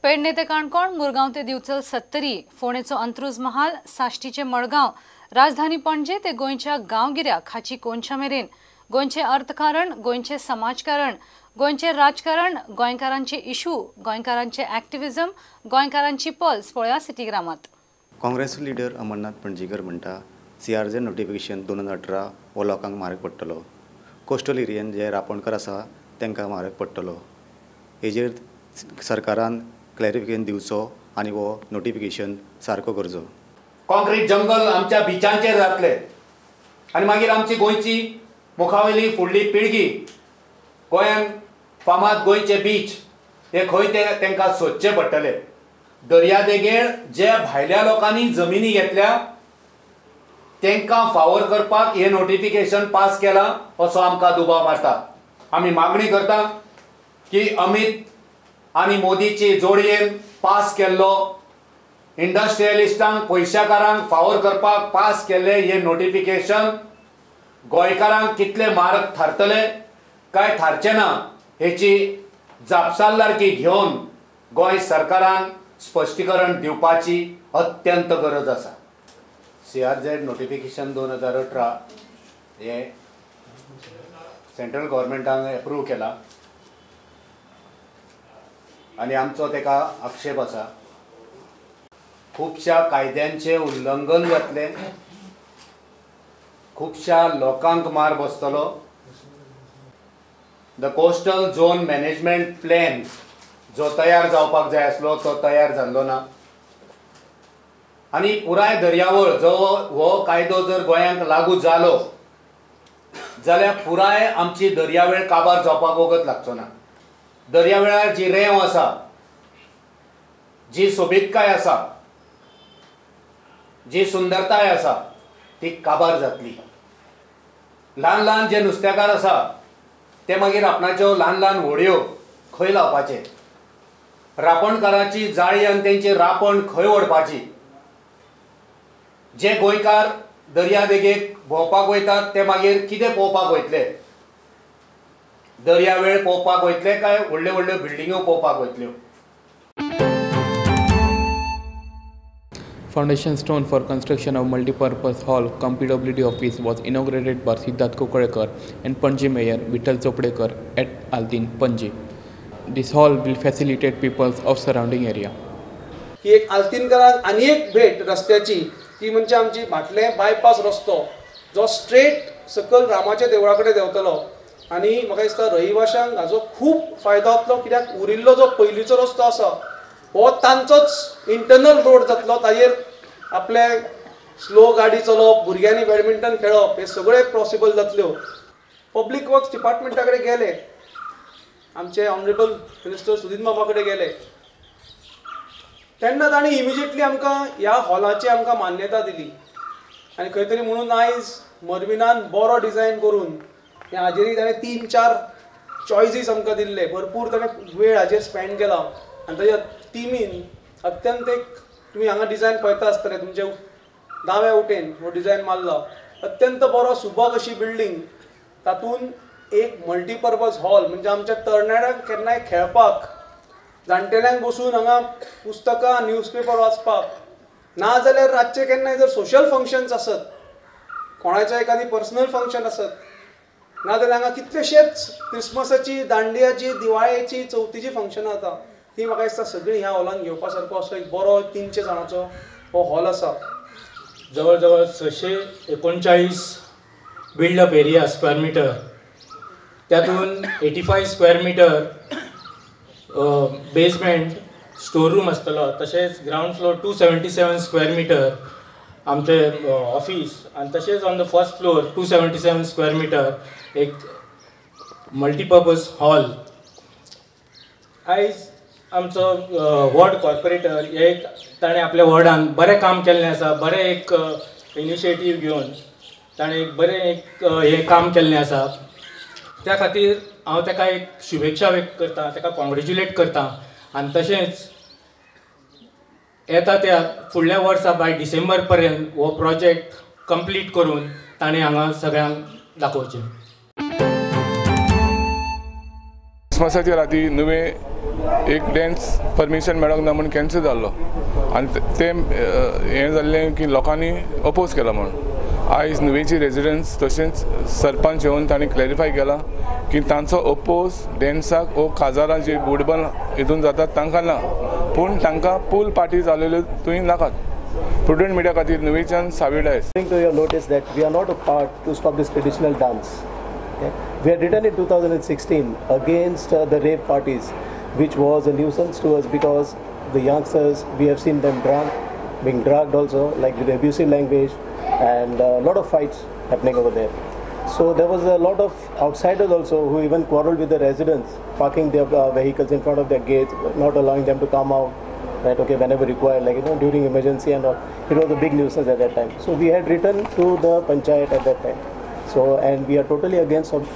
पेडणे ते काणकोण, मुरगांव ते दिवचल सत्तरी, फोंडेचो अंत्रुज महाल, साश्टीचे मडगांव, राजधानी पणजे ते गोंयच्या गांवगिऱ्या खाची कोनशा मेरेन गोंयचें अर्थकारण, गोंयचें समाजकारण, गोंयचें राजकारण, गोंयकारांचे इशू, गोंयकारांचे ॲक्टिव्हिजम, गोंयकारांची पल्स पळया सिटीग्रामात. काँग्रेस लिडर अमरनाथ पणजीकर म्हणटा CRZ notification 2018 हो लोकांक म्हारग पडटलो. कोस्टल एरियन जे रापणकर आसा तांकां म्हारग पडटलो. हेजेर सरकारान क्लॅरिफिकेशन दिवचो आनी हो नोटिफिकेशन सारको करचो. कॉन्क्रीट जंगल आमच्या बिचांचेर जातले आनी मागीर आमची गोंयची मुखावयली फुडली पिळगी गोंयांत फामाद गोंयचे बीच हे खंय ते तांकां सोदचे पडटले. दर्यादेगेर जे भायल्या लोकांनी जमिनी घेतल्या तांकां फावोर करपाक हे नोटिफिकेशन पास केलां असो आमकां दुबाव मारता. आमी मागणी करता की अमित आनी मोदीची जोडयेन पास केल्लो इंडस्ट्रियलिस्टांक पयशाकारांक फावोर करपाक पास केल्ले हे नोटिफिकेशन गोंयकारांक कितले मारक थारतले काय थारचे ना हेची जापसालदारकी घेवन गोंय सरकारान स्पश्टीकरण दिवपाची अत्यंत गरज आसा. CRZ notification 2018 हे सेंट्रल गव्हर्मेंटान एप्रूव केला आनी आमचो तेका आक्षेप आसा. खुबश्या कायद्यांचें उल्लंघन जातलें, खुबश्या लोकांक मार बसतलो. The coastal zone management plan जो तयार जावपाक जाय आसलो तो तयार जाल्लो ना आनी पुराय दर्यावळ जो हो कायदो जर गोंयांक लागू जालो जाल्यार पुराय आमची दर्यावेळ काबार जावपाक वगत लागचो ना. दर्यावेळार जी रेंव आसा, जी सोबीतकाय आसा, जी सुंदरताय आसा ती काबार जातली. ल्हान ल्हान जे नुस्तेकार आसा ते मागीर आपणाच्यो ल्हान ल्हान व्हडयो खंय लावपाचे, रापणकाराची जाळी आनी तेंची रापण खंय ओडपाची. जे गोंयकार दर्यादेगेक भोंवपाक वयतात ते मागीर कितें पळोवपाक वयतले, दर्यावेळ पळोवपाक वयतले काय व्हडल्यो व्हडल्यो बिल्डिंग्यो पळोवपाक वयतल्यो. Foundation stone for construction of multipurpose hall cum PWD office was inaugurated by Siddharth Kunkalkar and Panaji Mayor Vitthal Chopdekar at Altin, Panaji. This hall will facilitate people of surrounding area. ही एक आल्तीनकरांक आनी एक भेट रस्त्याची ती म्हणजे आमची भाटले bypass रस्तो जो स्ट्रेट सकयल रामाच्या देवळा कडेन देंवतलो आनी म्हाका दिसता रहिवाशांक हाजो खूब फायदो जातलो, कित्याक उरिल्लो जो पयलींचो रस्तो आसा हो तांचोच इंटरनल रोड जातलो. ताजेर आपले स्लो गाडी चलोवप, भुरग्यांनी बॅडमिंटन खेळप हे सगळें पॉसिबल जातल्यो. पब्लीक वर्क्स डिपार्टमेंटा कडेन गेले, आमचे ऑनरेबल मिनिस्टर सुधीर मामा कडेन गेले तेन्ना तांणी इमिजिएटली आमकां ह्या हॉलाची आमकां मान्यता दिली आनी खंय तरी म्हणून आयज मर्विनान बरो डिजायन करून ह्या हाजेरय ताणें 3-4 चॉयसीस आमकां दिल्ले, भरपूर ताणें वेळ हाजेर स्पेंड केला आनी ताच्या टिमीन अत्यंत एक तुमी हांगा डिजायन पळयता आसतले, तुमचे दाव्या वटेन हो डिजायन मारला, अत्यंत बरो सुबक अशी बिल्डींग, तातूंत एक मल्टीपर्पज हॉल म्हणजे आमच्या तरणाट्यांक केन्नाय खेळपाक, जाणटेल्यांक बसून हांगा पुस्तकां न्यूजपेपर वाचपाक, ना जाल्यार रातचे केन्नाय जर सोशल फंक्शन्स आसत, कोणाचें एखादी पर्सनल फंक्शन आसत, ना जाल्यार हांगा कितलेशेच क्रिसमसाची, दांडियाची, दिवाळेची, चवथीची फंक्शनां जाता, ती म्हाका दिसता सगळीं ह्या हॉलान घेवपा सारको असो एक बरो 300 जाणांचो हो हॉल आसा. जवळ जवळ 639 बिल्डअप एरिया स्क्वेअर मिटर, त्यातून 85 square metre basement store room आसतलो, तशेंच ground floor 277 square metre आमचे ऑफिस आनी तशेंच on the first floor 277 square metre एक मल्टीपर्पज हॉल. आयज आमचो वॉर्ड कॉर्पोरेटर एक ताणें आपल्या वॉर्डान बरें काम केल्लें आसा, बरें एक इनिशिएटीव घेवन ताणें एक बरें एक हें काम केल्लें आसा. त्या खातीर हांव ताका एक शुभेच्छा व्यक्त करता, ताका कॉंग्रेच्युलेट करता आनी तशेंच येता त्या फुडल्या वर्सा बाय डिसेंबर पर्यंत हो प्रोजेक्ट कंप्लीट करून ताणें हांगा सगळ्यांक दाखोवचें. क्रिसमसाच्या राती नुवें एक डॅन्स परमिशन मेळोंक ना म्हूण कॅन्सल जाल्लो आनी तें हें जाल्लें की लोकांनी अपोज केला म्हूण. आयज नुवेंची रेजिडंट्स तशेंच सरपंच येवन तांणी क्लॅरिफाय केलां की तांचो अपोज डॅन्साक वो काजारां जी वुडबन हितून जातात तांकां ना, पूण तांकां पूल पार्टी जालेल्यो थंय नाकात. प्रुडंट मिडिया खातीर नुवेंच्यान Savio Dias. To your notice that we are not a part to stop this traditional dance. Okay? We had written in 2016 against the rave parties, which was a nuisance to us because the youngsters, we have seen them drunk, being drugged also, like with abusive language, and a lot of fights happening over there. So there was a lot of outsiders also who even quarreled with the residents, parking their vehicles in front of their gates, not allowing them to come out, right, okay, whenever required, like, you know, during emergency and all. It was a big nuisance at that time. So we had written to the panchayat at that time. So, and we are totally against of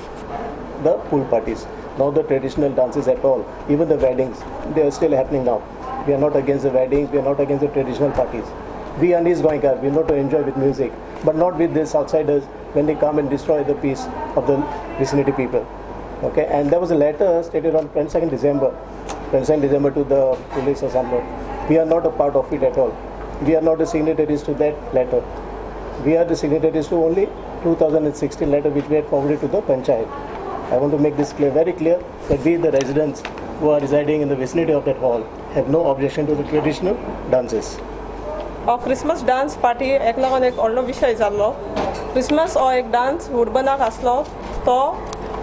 the pool parties, not the traditional dances at all. Even the weddings, they are still happening now. We are not against the weddings, we are not against the traditional parties. We are Goenkar, we know to enjoy with music, but not with these outsiders when they come and destroy the peace of the vicinity people. Okay, and there was a letter stated on 22nd December to the police or somewhere. We are not a part of it at all. We are not the signatories to that letter. We are the signatories to only 2016 letter which we had forwarded to the panchayat. I want to make this clear, very clear, that we, the residents who are residing in the vicinity of that hall, have no objection to the traditional dances. हो Christmas dance party एक लागून एक व्हडलो विशय जाल्लो. Christmas हो एक dance वुडबनाक आसलो, तो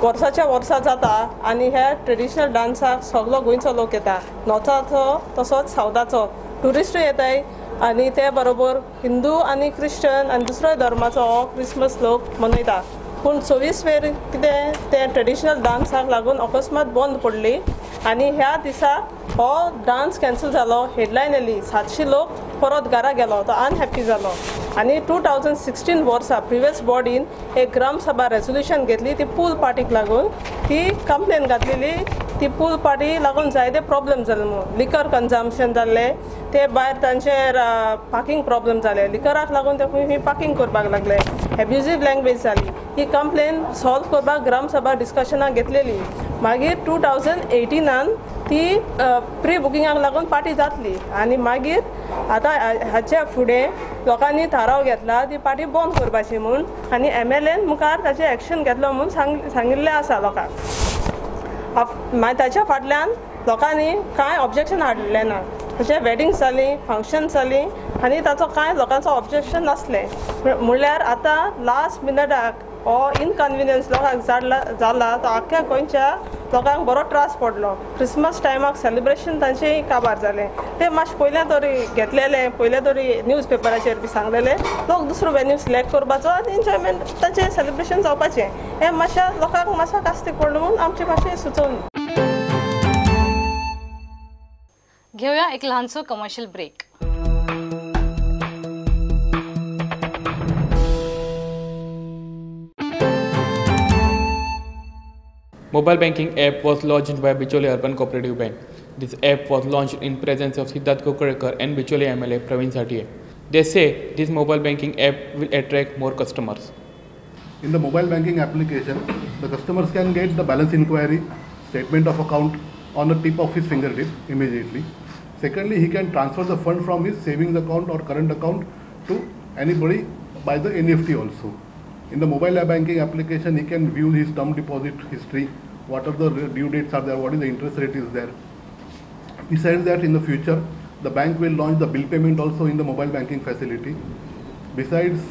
वर्साच्या वर्सा जाता आनी ह्या ट्रेडिशनल डान्साक सगलो गोंयचो लोक येता, नॉर्थाचो तसोच सावथाचो ट्युरिस्टूय येताय आनी ते बरोबर हिंदू आनी क्रिश्चन आनी दुसऱ्या धर्माचो हो क्रिसमस लोक मनयता. पूण 24 वेर कितें तें ट्रेडिशनल डान्साक लागून अकस्मात बंद पडली आनी ह्या दिसा हो डान्स कॅन्सल जालो. हेडलायन येयली, 700 लोक परत घरा गेलो, तो अनहॅप्पी जालो. आनी 2016 वर्सा प्रिवियस बॉडीन एक ग्रामसभा रेजोल्युशन घेतली, ती पूल पार्टीक लागून ती कंप्लेन घातलेली. ती पूल पार्टी लागून जायते प्रॉब्लम जाले म्हणून लिकर कन्जम्पशन जाल्लें, ते भायर तांचे पार्किंग प्रॉब्लम जाले, लिकराक लागून ते खंय पार्किंग करपाक लागले, एब्युजीव लँग्वेज जाली. ही कंप्लेन सॉल्व करपाक ग्रामसभा डिस्कशनाक घेतलेली. मागीर 2018 ती प्री बुकिंगाक लागून पार्टी जातली आनी मागीर आतां हाच्या फुडें लोकांनी थाराव घेतला ती पार्टी बंद करपाची म्हूण आनी MLA मुखार ताचें एक्शन घेतलो म्हूण सांगिल्लें आसा लोकांक. मागीर ताच्या फाटल्यान लोकांनी कांय ऑब्जेक्शन हाडलें ना. तशें वेडिंग्स जालीं, फंक्शन्स जालीं आनी ताचो कांय लोकांचो ऑब्जेक्शन नासलें. म्हणल्यार आतां लास्ट मिनटाक हो इनकन्विनियन्स लोकांक जाला, तो आख्ख्या गोंयच्या लोकांक बरो त्रास पडलो. क्रिसमस टायमाक सेलिब्रेशन तांचें काबार जालें. ते मातशें पयलें तरी घेतलेलें, पयलें तरी न्यूज पेपराचेर बी सांगलेलें, लोक दुसरो वेन्यू सिलेक्ट करपाचो आनी एन्जॉयमेंट तांचें सेलिब्रेशन जावपाचें. हें मातशें लोकांक मातसो कास्तीक पडलो म्हूण आमची मातशी सुचोवणी. घेऊया एक लहानसो commercial break. Mobile banking app was launched by Bicholim Urban Cooperative Bank. This app was launched in presence of Siddharth Kunkalkar and Bicholim MLA Praveen Zantye. They say this mobile banking app will attract more customers. In the mobile banking application, the customers can get the balance inquiry, statement of account on the tip of his fingertip immediately. Secondly, he can transfer the fund from his savings account or current account to anybody by the NEFT also. In the mobile banking application, he can view his term deposit history, what are the due dates are there, what is the interest rate is there. Besides that, in the future, the bank will launch the bill payment also in the mobile banking facility. Besides,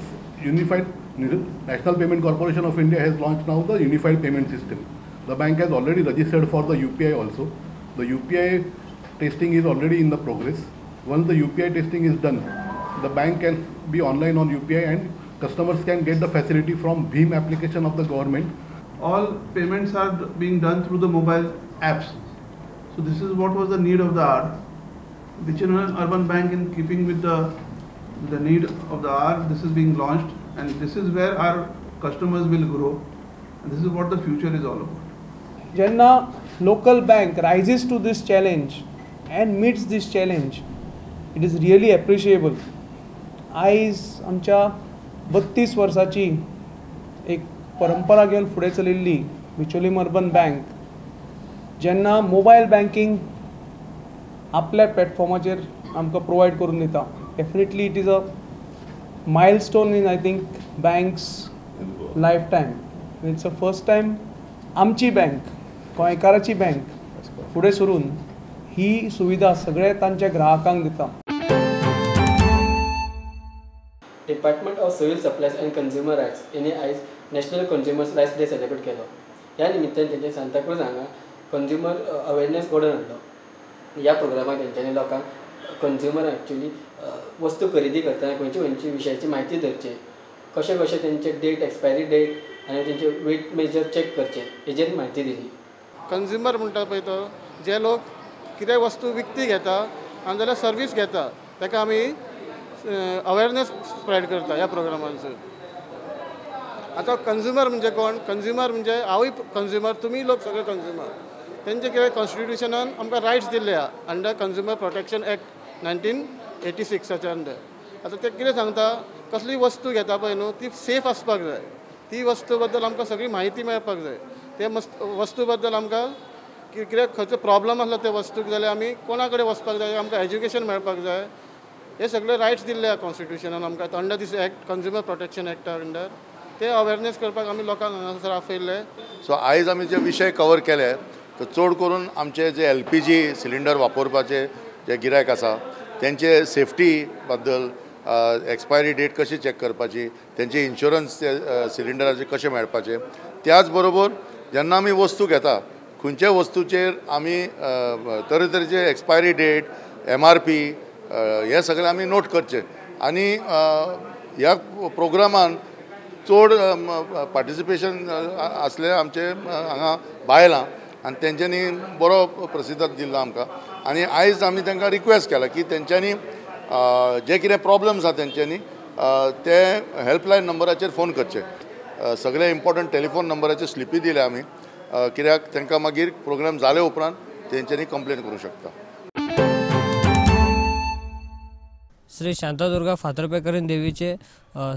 Unified National Payment Corporation of India has launched now the Unified Payment System. The bank has already registered for the UPI also. The UPI testing is already in the progress. Once the UPI testing is done, the bank can be online on UPI and customers can get the facility from BHIM application of the government. All payments are being done through the mobile apps. So this is what was the need of the hour. Bicholim Urban Bank, in keeping with the need of the hour, this is being launched, and this is where our customers will grow. And this is what the future is all about. Jenna local bank rises to this challenge and meets this challenge, it is really appreciable. आयज आमच्या 32 वर्साची एक परंपरा घेवन फुडें चलिल्ली Bicholim urban bank जेन्ना mobile banking आपल्या प्लॅटफॉर्माचेर आमकां प्रोवायड करून दिता. Definitely it is a milestone in I think bank's life time. It's a first time आमची बँक, गोंयकाराची बँक फुडें सरून ही सुविधा सगळ्या तांच्या ग्राहकांक दिता. Department of civil supplies and consumer rights यांनी आयज national consumers rights day celebrate केलो. ह्या निमित्तान तेंच्या सांताक्रूज हांगा कंज्युमर अवेरनेस घडोवन हाडलो. ह्या प्रोग्रामाक तेंच्यांनी लोकांक कंज्युमर एक्चुअली वस्तू खरेदी करतना खंयची खंयची विशयाची म्हायती धरची, कशें कशें तेंचे डेट, एक्सपायरी डेट आनी तेंचे वेट मेजर चॅक करचें हेजेर म्हायती दिली. कंज्युमर म्हणटा पळय तो जे लोक कितें वस्तू विकती घेता आनी जाल्यार सर्वीस घेता ताका आमी अवेरनेस स्प्रेड करता ह्या प्रोग्रामांचो. आतां कंज्युमर म्हणजे कोण? कंज्युमर म्हणजे हांवूय कंज्युमर, तुमी लोक सगळे कंज्युमर. तेंचे कितें कॉन्स्टिट्युशनान आमकां रायट्स दिल्ले आहा under consumer protection act 1986 under. आतां ते कितें सांगता, कसली वस्तू घेता पळय न्हू ती सेफ आसपाक जाय, ती वस्तू बद्दल आमकां सगळी म्हायती मेळपाक जाय, ते वस्तू बद्दल आमकां कितें खंयचो प्रॉब्लम आसलो त्या वस्तूक जाल्यार आमी कोणा कडेन वचपाक जाय, आमकां एज्युकेशन मेळपाक जाय. हे सगळे रायट्स दिल्ले आहा कॉन्स्टिट्युशनान आमकां under this act, consumer protection एक्टा अंडर. ते अवेरनेस करपाक आमी लोकांक हांगासर आपयल्ले. सो आयज आमी जे विशय कवर केले तर चड करून आमचे जे LPG cylinder वापरपाचे जे गिरायक आसा तेंचे सेफ्टी बद्दल, एक्सपायरी डेट कशी चॅक करपाची, तेंचे इन्शुरन्स सिलिंडराचे कशें मेळपाचे, त्याच बरोबर जेन्ना आमी वस्तू घेता खंयच्या वस्तूचेर आमी तरेतरेचे एक्सपायरी डेट, MRP हे सगळें आमी नोट करचें. आनी ह्या प्रोग्रामान चड पार्टिसिपेशन आसलें आमचे हांगा बायलां आनी तेंच्यांनी बरो प्रतिसाद दिल्लो आमकां. आनी आयज आमी तांकां रिक्वेस्ट केला की तेंच्यांनी जे कितें प्रॉब्लम्स आसा तेंच्यांनी ते हेल्पलायन नंबराचेर फोन करचे. सगळे इम्पॉर्टंट टेलिफोन नंबराचे स्लिपी दिल्या आमी, कित्याक तांकां मागीर प्रोग्राम जाले उपरांत तेंच्यांनी कंप्लेन करूं शकता. श्री शांतादुर्गा फातर्पेकरीन देवीचे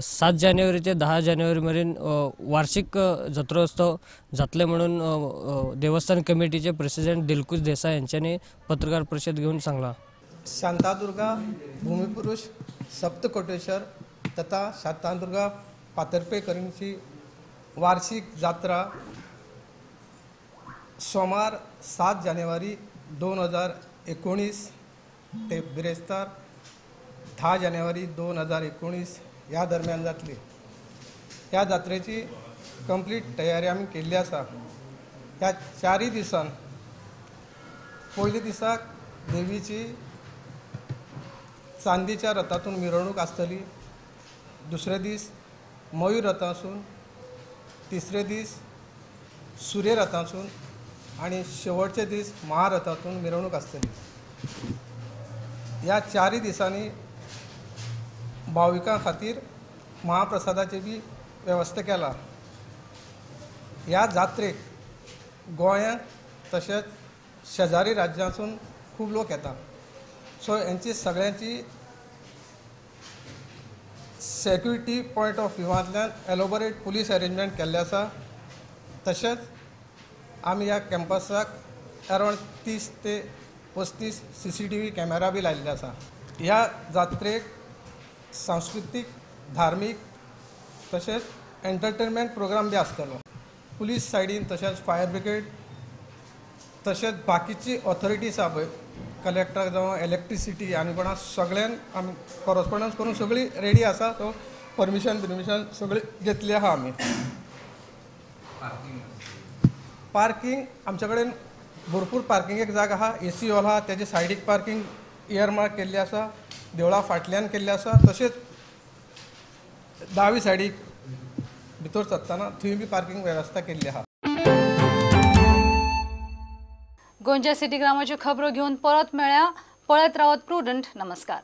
7 जानेवारी ते 10 जानेवारी मेरेन वार्षिक जत्रोत्सव जातले म्हणून देवस्थान कमिटीचे प्रेसिडेंट दिलकुश देसाय यांच्यानी पत्रकार परिषद घेवन सांगला. शांतादुर्गा भूमिपुरुष सप्तकोटेश्वर तथा शांतादुर्गा फातर्पेकरींची वार्षिक जात्रा सोमार 7 जानेवारी 2019 ते बिरेस्तार 10 जानेवारी 2019 ह्या दरम्यान जातली. ह्या जात्रेची कंप्लीट तयारी आमी केल्ली आसा. ह्या 4 दिसान पयल्या दिसाक देवीची चांदीच्या रथातून मिरवणूक आसतली, दुसरे दीस मयूर रथासून, तिसरे दीस सूर्य रथासून आनी शेवटचे दीस महारथातून मिरवणूक आसतली. ह्या 4 दिसांनी भाविकां खातीर महाप्रसादाची बी वेवस्था केला. ह्या जात्रेक गोंयांत तशेंच शेजारी राज्यांसून खूब लोक येता. सो हेंची सगळ्यांची सेक्युरिटी पॉयंट ऑफ व्यूवांतल्यान एलोबरेट पुलीस अरेंजमेंट केल्लें आसा. तशेंच आमी ह्या कॅम्पसाक अरावंड 30 ते 35 CCTV camera बी लायिल्ले आसा. ह्या जात्रेक सांस्कृतीक, धार्मीक तशेंच एंटरटेनमेंट प्रोग्राम बी आसतलो. पुलीस सायडीन तशेंच फायर ब्रिगेड तशेंच बाकीची ऑथॉरिटीज आसा पळय, कलेक्टर जावं इलेक्ट्रिसिटी आनी कोणा सगळ्यान आमी कॉरस्पोंडन्स करून सगळी रेडी आसा. सो परमिशन बिर्मिशन सगळी घेतली आसा आमी. पार्किंग आमच्या कडेन भरपूर पार्किंगेक जागा आसा. AC hall आसा, तेजे सायडीक पार्किंग इयरमार्क केल्ली आसा, देवळा फाटल्यान केल्ली आसा. तशेंच दावी सायडीक भितर सरतना थंय बी पार्किंग वेवस्था केल्ली आसा. गोंयच्या सिटी ग्रामाच्यो खबरो घेवन परत मेळ्या. पळयत रावत प्रुडंट. नमस्कार.